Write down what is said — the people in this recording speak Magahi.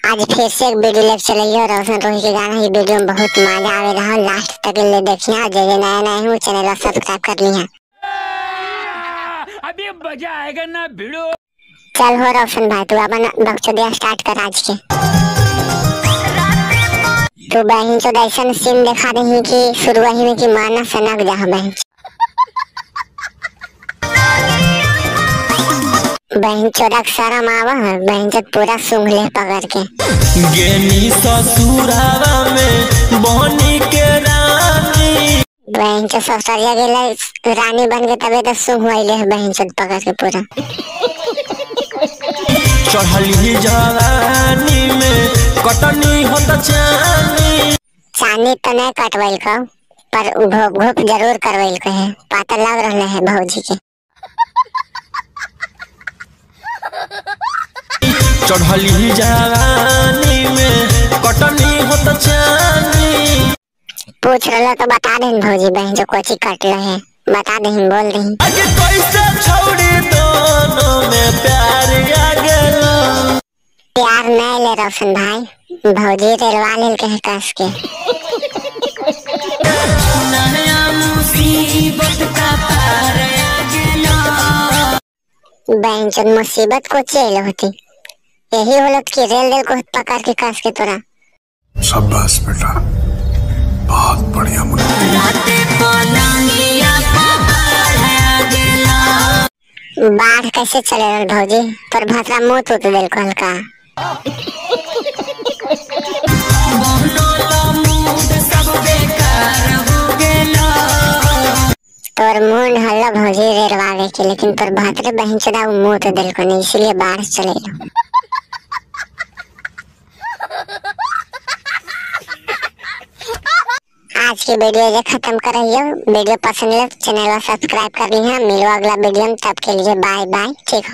आज फिर से एक वीडियो लेके चलिए रोशन रोही के गाना। ये वीडियो में बहुत मजा आवे रहा, लास्ट तक ले देखिए। जे जे नया नया हूँ चैनल सब्सक्राइब कर लिया। अभी मजा आएगा ना भिड़ो। चल हो रोशन भाई, तू अपन बकचोदिया स्टार्ट कर आज के। तू बहन चोद ऐसा सीन दिखा रही कि शुरू ही में कि माना सनक जा बहन। बहन चोदक शरम आवा है, बहन चोद पूरा सूंघ ले पकड़ के। गेनी ससुरावा में बनी के रानी। बहन चोद ससुरिया गेले रानी बन के तबे तो सूंघ ले बहन चोद पकड़ के पूरा। चढ़ली जवानी में कटनी होत चानी। चानी तो नहीं कटवैल को, पर घोप घोप जरूर करवैल को है। पता लग रहा है भौजी के। चढ़ली जवानी में कटनी होत चानी। पूछ रहा तो बता दें भौजी बहन जो कोची कट रहे है, बता दें बोल दें। अगे कैसे छोड़ी दोनों में प्यार आ गेलो। प्यार नहीं ले रोशन भाई, भौजी रेलवा लेल के है कस के। नया मुसीबत का पार आ गेलो। बहन चोद मुसीबत को चेल होती, यही होलत कि रेल रेल को पकड़ के कस के तोरा। शाबाश बेटा, बहुत बढ़िया। बाढ़ कैसे चले रहा भौजी, पर भतरा मुँह टूट दिल को हल्का। तोर मुंह हल्ला भौजी रेलवावे के, लेकिन तोर भतरे बहन चोदा मुँह तो दिल को नहीं, इसीलिए बाढ़ चले। आज की वीडियो ये खत्म कर रही हो। वीडियो पसंद लगे चैनल सब्सक्राइब कर ली है। मिलो अगला वीडियो में, तब के लिए बाय बाय। ठीक।